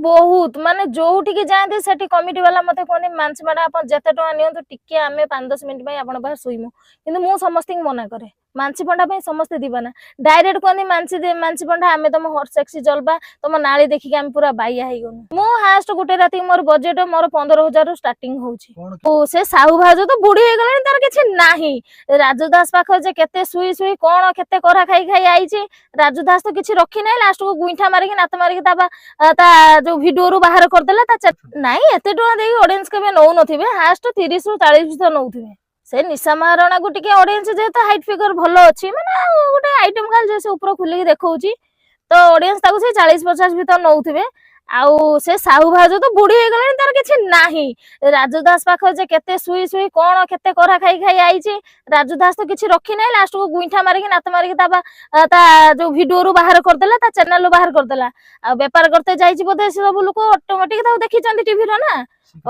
ବହୁତ ମାନେ ଯୋଉଠିକି ଯାଆନ୍ତି, ସେଠି କମିଟି ବାଲା ମତେ କୁହନ୍ତି, "ମାନସୀ ମ୍ୟାଡାମ, ଆପଣ ଯେତେ ଟଙ୍କା ନିଅନ୍ତୁ, ଟିକେ ଆମେ 5-10 ମିନିଟ୍ ପାଇଁ ଆପଣଙ୍କ ପାଖରେ ଶୋଇମୁ।" କିନ୍ତୁ ମୁଁ ସମସ୍ତଙ୍କୁ ମନା କରେ। ମାନସୀ ପଣ୍ଡା ପାଇଁ ସମସ୍ତେ ଦିବାନା। ଡାଇରେକ୍ଟ କୁହନ୍ତି, "ମାନସୀ, ମାନସୀ ପଣ୍ଡା, ଆମେ ତମ ହଟ୍ ସେକ୍ସି ଜଲବା, ତମ ନାଳି ଦେଖିକି ଆମେ ପୁରା ବାଇଆ ହେଇଗଲୁ।" ମୁଁ ହାଏଷ୍ଟ ଗୋଟେ ରାତି ମୋର ବଜେଟ ମୋର 15,000ରୁ ଷ୍ଟାର୍ଟିଂ ହଉଛି। କଣ? ଓ ସେ ସାହୁ ଭାଉଜ ତ ବୁଢୀ ହେଇଗଲାଣି, ତାର କିଛି ନାହିଁ। ରାଜୁ ଦାସ ପାଖରେ ଯେ କେତେ ଶୁଇ ଶୁଇ କଣ କେତେ କରା ଖାଇ ଖାଇ ଆଇଛି, ରାଜୁ ଦାସ ତ କିଛି ରଖିନାହିଁ। ଲାଷ୍ଟକୁ ଗୁଇଠା ମାରିକି, ନାତ ମାରିକି ତା ଯୋଉ ଭିଡିଓରୁ ବାହାର କରିଦେଲା ତା। ନାଇଁ, ଏତେ ଟଙ୍କା ଦେଇକି ଅଡିଏନ୍ସ କେବେ ନଉନଥିବେ। ହାଏଷ୍ଟ 30ରୁ 40 ଭିତରେ ନଉଥିବେ। ସେ ନିଶା ମହାରଣାକୁ ଟିକେ ଅଡିଏନ୍ସ ଯେହେତୁ ହାଇଟ୍ ଫିଗର ଭଲ ଅଛି, ମାନେ ଆଉ ଗୋଟେ ଆଇଟମ ଗାର୍ଲ ଯେ ସେ ଉପର ଖୋଲିକି ଦେଖଉଛି, ତ ଅଡିଏନ୍ସ ତାକୁ ସେଇ 40-50 ଭିତରେ ନଉଥିବେ। ଆଉ ସେ ସାହୁ ଭାଉଜ ତ ବୁଢୀ ହେଇଗଲାଣି, ତାର କିଛି ନାହିଁ। ରାଜୁ ଦାସ ପାଖରେ ଯେ କେତେ ଶୁଇ ଶୁଇ କଣ କେତେ କରା ଖାଇ ଖାଇ ଆଇଛି, ରାଜୁ ଦାସ ତ କିଛି ରଖିନାହିଁ। ଲାଷ୍ଟକୁ ଗୁଇଠା ମାରିକି, ନାତ ମାରିକି ତା ଯୋଉ ଭିଡିଓରୁ ବାହାର କରିଦେଲା, ତା ଚ୍ୟାନେଲରୁ ବାହାର କରିଦେଲା। ଆଉ ବେପାର କରତେ ଯାଇଛି ବୋଧେ। ସେ ସବୁ ଲୋକ ଅଟୋମେଟିକ ତାକୁ ଦେଖିଛନ୍ତି ଟିଭିର ନା।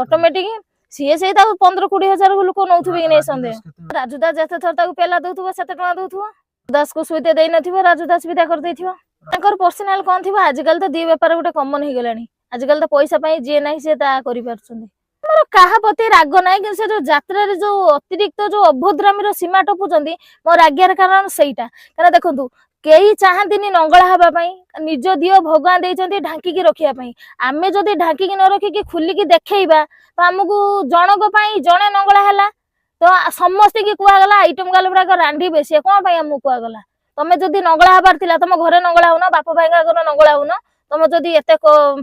ଅଟୋମେଟିକ ସିଏ ସେଇ ତାକୁ 15-20 ହଜାର ଲୋକ ନଉଥିବେ କି ନାଇଁ ସନ୍ଦେହ। ରାଜୁ ଦାସ ଯେତେ ଥର ତାକୁ ପେଲା ଦଉଥିବ, ସେତେ ଟଙ୍କା ଦଉଥିବ। ଦାସକୁ ଶୁଇତେ ଦେଇନଥିବ, ରାଜୁ ଦାସ ବିଦା କରିଦେଇଥିବ। ତାଙ୍କର ପର୍ସନାଲ କଣ ଥିବ। ଆଜିକାଲି ତ ଦି ବେପାର ଗୋଟେ କମନ ହେଇଗଲାଣି। ଆଜିକାଲି ତ ପଇସା ପାଇଁ ଯିଏ ନାହିଁ ସିଏ ତା କରିପାରୁଛନ୍ତି। ମୋର କାହା ପ୍ରତି ରାଗ ନାହିଁ, କିନ୍ତୁ ସେ ଯୋଉ ଯାତ୍ରାରେ ଯୋଉ ଅତିରିକ୍ତ ଯୋଉ ଅଭଦ୍ରାମୀର ସୀମା ଟପୁଛନ୍ତି, ମୋ ରାଗିବାର କାରଣ ସେଇଟା। କାରଣ ଦେଖନ୍ତୁ, କେହି ଚାହାନ୍ତିନି ନଙ୍ଗଳା ହେବା ପାଇଁ। ନିଜ ଦିଅ ଭଗବାନ ଦେଇଛନ୍ତି ଢାଙ୍କିକି ରଖିବା ପାଇଁ। ଆମେ ଯଦି ଢାଙ୍କିକି ନ ରଖିକି ଖୋଲିକି ଦେଖେଇବା, ତ ଆମକୁ ଜଣଙ୍କ ପାଇଁ ଜଣେ ନଙ୍ଗଳା ହେଲା ତ ସମସ୍ତଙ୍କୁ କୁହାଗଲା ଆଇଟମ ଗାର୍ଲ ଗୁଡାକ ରାଣ୍ଡି ବେଶୀ। କଣ ପାଇଁ ଆମକୁ କୁହାଗଲା? ତମେ ଯଦି ନଙ୍ଗଳା ହବାର ଥିଲା, ତମ ଘରେ ନଙ୍ଗଳା ହଉନ, ବାପ ଭାଇଙ୍କ ଆଗରେ ନଙ୍ଗଳା ହଉନ। ତମ ଯଦି ଏତେ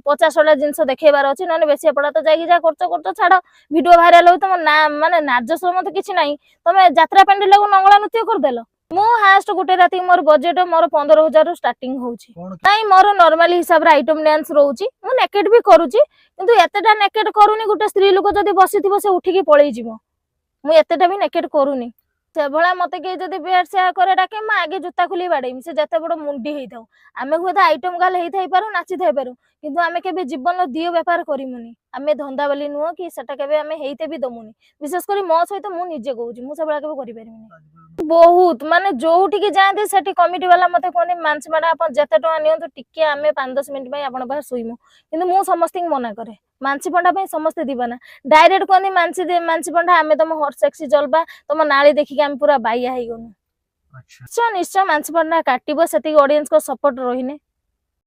ପଚାଶଟା ଜିନିଷ ଦେଖେଇବାର ଅଛି, ନହେଲେ ବେଶୀ ପଡା ତ ଯାଇକି ଯାହା କରୁଛ କରୁଛ, ଛାଡ। ଭିଡିଓ ଭାଇରାଲ ହଉ, ତମ ନା ମାନେ ନାଜଶରମ ତ କିଛି ନାହିଁ। ତମେ ଯାତ୍ରା ପାଣ୍ଡିଲାକୁ ନଙ୍ଗଳା ନୃତ୍ୟ କରିଦେଲ। ମୁଁ ହାଏଷ୍ଟ ଗୋଟେ ରାତି ମୋର ବଜେଟ ମୋର 15,000ରୁ ଷ୍ଟାର୍ଟିଂ ହଉଛି। କଣ? ନାଇଁ, ମୋର ନର୍ମାଲି ହିସାବରେ ଆଇଟମ ଡ୍ୟାନ୍ସ ରହୁଛି। ମୁଁ ନେକେଡ ବି କରୁଛି, କିନ୍ତୁ ଏତେଟା ନେକେଡ କରୁନି। ଗୋଟେ ସ୍ତ୍ରୀ ଲୋକ ଯଦି ବସିଥିବ, ସେ ଉଠିକି ପଳେଇଯିବ। ମୁଁ ଏତେଟା ବି ନେକେଡ କରୁନି। ସେଭଳିଆ ମତେ କେହି ଯଦି ବେଡ୍ ସେୟା କରେ ଡାକେ, ମୁଁ ଆଗେ ଜୁତା ଖୋଲି ବାଡେଇମି, ସେ ଯେତେ ବଡ ମୁଣ୍ଡି ହେଇଥାଉ। ଆମେ ହୁଏତ ଆଇଟମ ଗାର୍ଲ ହେଇଥାଇପାରୁ, ନାଚିଥାଇପାରୁ, କିନ୍ତୁ ଆମେ କେବେ ଜୀବନର ଦିଅ ବେପାର କରିମୁନି। ଆମେ ଧନ୍ଦାବାଲି ନୁହଁ କି ସେଟା କେବେ ଆମେ ହେଇତେ ବି ଦମୁନି। ବିଶେଷ କରି ମୋ ସହିତ ମୁଁ ନିଜେ କହୁଛି, ମୁଁ ସେଭଳିଆ କେବେ କରିପାରିବିନି। ବହୁତ ମାନେ ଯୋଉଠିକି ଯାଆନ୍ତି, ସେଠି କମିଟି ବାଲା ମତେ କୁହନ୍ତି, "ମାନସୀ ମ୍ୟାଡାମ, ଆପଣ ଯେତେ ଟଙ୍କା ନିଅନ୍ତୁ, ଟିକେ ଆମେ 5-10 ମିନିଟ୍ ପାଇଁ ଆପଣଙ୍କ ପାଖରେ ଶୋଇମୁ।" କିନ୍ତୁ ମୁଁ ସମସ୍ତଙ୍କୁ ମନା କରେ। ମାନସୀ ପଣ୍ଡା ପାଇଁ ସମସ୍ତେ ଦିବାନା। ଡାଇରେକ୍ଟ କୁହନ୍ତି, "ମାନସୀ, ମାନସୀ ପଣ୍ଡା, ଆମେ ତମ ହଟ୍ ସେକ୍ସି ଜଲବା, ତମ ନାଳି ଦେଖିକି ଆମେ ପୁରା ବାଇଆ ହେଇଗଲୁ।" ନିଶ୍ଚୟ, ନିଶ୍ଚୟ ମାନସୀ ପଣ୍ଡା କାଟିବ, ସେତିକି ଅଡିଏନ୍ସଙ୍କ ସପୋର୍ଟ ରହିନେ।